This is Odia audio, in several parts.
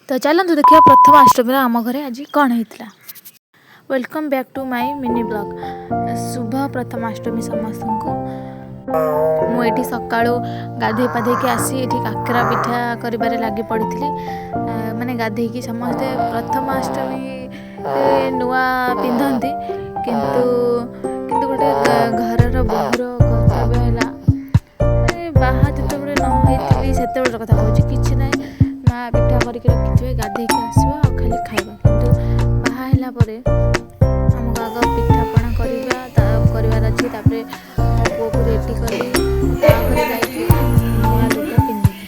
ତ ଚାଲନ୍ତୁ ଦେଖିବା ପ୍ରଥମାଷ୍ଟମୀର ଆମ ଘରେ ଆଜି କ'ଣ ହେଇଥିଲା। Welcome back to my mini vlog. ଶୁଭ ପ୍ରଥମାଷ୍ଟମୀ ସମସ୍ତଙ୍କୁ। ମୁଁ ଏଠି ସକାଳୁ ଗାଧେଇ ପାଧେଇକି ଆସି ଏଠି କାକରା ପିଠା କରିବାରେ ଲାଗି ପଡ଼ିଥିଲି। ମାନେ ଗାଧେଇକି ସମସ୍ତେ ପ୍ରଥମାଷ୍ଟମୀ ନୂଆ ପିନ୍ଧନ୍ତି, କିନ୍ତୁ ଗୋଟେ ଘରର ବୋହୂର କର୍ତ୍ତବ୍ୟ ହେଲା, ମାନେ ବାହା ଯେତେବେଳେ ନ ହେଇଥିଲି ସେତେବେଳର କଥା କହୁଛି, କିଛି ନାହିଁ, ମା ପିଠା କରିକି ରଖିଥିବେ, ଗାଧେଇକି ଆସିବ ଆଉ ଖାଲି ଖାଇବ। କିନ୍ତୁ ବାହା ହେଲା ପରେ ଆମକୁ ଆଗ ପିଠାପଣା କରିବା କରିବାର ଅଛି। ତାପରେ ମୋ ପୁଅକୁ ରେଡ଼ି କଲି, ତାପରେ ଯାଇକି ନୂଆ ଲୁଗା ପିନ୍ଧିଲି।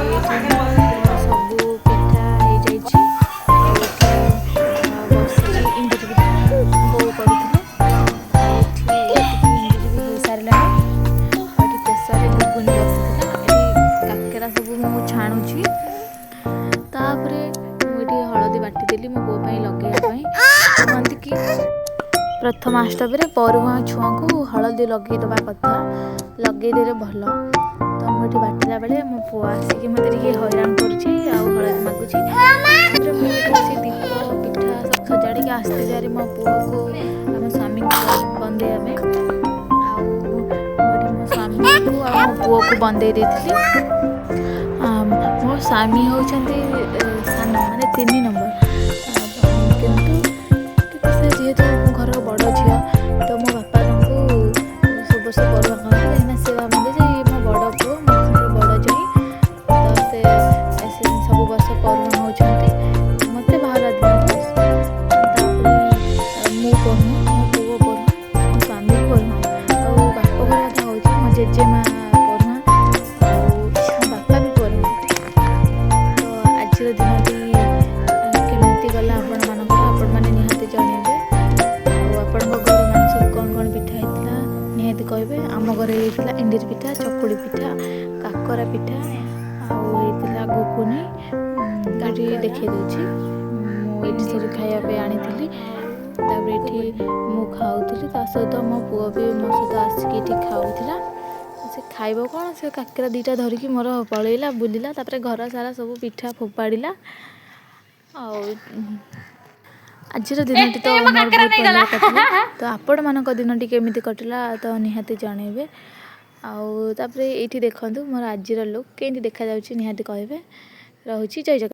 ଏଇଠି ମୋର ସବୁ ପିଠା ହେଇଯାଇଛି ଆଉ ଏଠି ବସିଛି। ଏଣ୍ଡୁରି ପିଠା ବୋଉ କରୁଥିଲେ। ଆଉ ଏଠି ଏତିକି ଏଣ୍ଡୁରି ବି ହେଇସାରିଲାଣି ଆଉ ଏଠି ପ୍ରେସରରେ ଘୁଗୁନି ବସିଥିଲା। ଏଠି କାକେରା ସବୁ ମୁଁ ଛାଣୁଛି। ତାପରେ ମୁଁ ଏଠି ହଳଦୀ ବାଟିଦେଲି ମୋ ପୁଅ ପାଇଁ ଲଗେଇବା ପାଇଁ। କୁହନ୍ତି କି ପ୍ରଥମାଷ୍ଟମୀରେ ପରୁହାଁ ଛୁଆଙ୍କୁ ହଳଦୀ ଲଗେଇ ଦେବା କଥା, ଲଗେଇଦେଲେ ଭଲ। ତ ମୁଁ ଏଠି ବାଟିଲା ବେଳେ ମୋ ପୁଅ ଆସିକି ମୋତେ ଟିକେ ହଇରାଣ କରୁଛି ଆଉ ହଳଦୀ ମାଗୁଛି। ତାପରେ ମୁଁ ଏଠି ଆସି ଦୀପ, ପିଠା ସବୁ ସଜାଡ଼ିକି ଆସିଥିଲି ଭାରି ମୋ ପୁଅକୁ ଆମ ସ୍ୱାମୀଙ୍କୁ ବନ୍ଦେଇବା ପାଇଁ। ଆଉ ମୁଁ ଏଠି ମୋ ସ୍ୱାମୀଙ୍କୁ ଆଉ ମୋ ପୁଅକୁ ବନ୍ଦେଇ ଦେଇଥିଲି। ମୋ ସ୍ୱାମୀ ହେଉଛନ୍ତି ସାନ, ମାନେ 3 ନମ୍ବର, କିନ୍ତୁ କିନ୍ତୁ ସେ ଯେହେତୁ ମୋ ଘରର ବଡ଼ ଝିଅ, ତ ମୋ ବାପା ତାଙ୍କୁ ସବୁ ବର୍ଷ ପରୁହାଁ କରନ୍ତି, କାହିଁକିନା ସେ ଭାବନ୍ତି ଯେ ଇଏ ମୋ ବଡ଼ ପୁଅ, ମୋ ଘରର ବଡ଼ ଜ୍ୱାଇଁ। ତ ସେ ସବୁ ବର୍ଷ ପରୁହାଁ ହେଉଛନ୍ତି, ମୋତେ ଭାର ଦିଅନ୍ତି। ତାପରେ ମୁଁ ପରୁହାଁ, ମୋ ପୁଅ ପରୁହାଁ, ମୋ ସ୍ୱାମୀ ବି ପରୁହାଁ। ଆଉ ବାପ ଘର କଥା କହୁଛି, ମୋ ଜେଜେମା ପରୁହାଁ ଆଉ ମୋ ବାପା ବି ପରୁହାଁ। ତ ଆଜିର ଦିନଟି କେମିତି ଗଲା ଆପଣମାନଙ୍କର, ଆପଣମାନେ ନିହାତି ଜଣେଇବେ। ଆଉ ଆପଣଙ୍କ ଘରେ ମାନେ ସବୁ କ'ଣ କ'ଣ ପିଠା ହେଇଥିଲା ନିହାତି କହିବେ। ଆମ ଘରେ ହେଇଥିଲା ଏଣ୍ଡୁରି ପିଠା, ଚକୁଳି ପିଠା, କାକରା ପିଠା ଆଉ ହେଇଥିଲା ଘୁଗୁନି। ଏଠି ଦେଖେଇ ଦେଉଛି, ମୁଁ ଏଇଠି ସବୁ ଖାଇବା ପାଇଁ ଆଣିଥିଲି। ତାପରେ ଏଠି ମୁଁ ଖାଉଥିଲି, ତା ସହିତ ମୋ ପୁଅ ବି ମୋ ସହିତ ଆସିକି ଏଠି ଖାଉଥିଲା। ସେ ଖାଇବ କ'ଣ, ସେ କାକରା ଦୁଇଟା ଧରିକି ମୋର ପଳେଇଲା, ବୁଲିଲା, ତାପରେ ଘର ସାରା ସବୁ ପିଠା ଫୋପାଡ଼ିଲା। ଆଉ ଆଜିର ଦିନଟି ତ ମୋ ମୋର କାକରା ବହୁତ ନେଇଗଲା। ଭଲରେ କଟିଲା। ତ ଆପଣମାନଙ୍କ ଦିନଟି କେମିତି କଟିଲା ତ ନିହାତି ଜଣେଇବେ। ଆଉ ତାପରେ ଏଇଠି ଦେଖନ୍ତୁ, ମୋର ଆଜିର ଲୁକ୍ କେମିତି ଦେଖାଯାଉଛି ନିହାତି କହିବେ। ରହୁଛି, ଜୟ ଜଗନ୍ନାଥ।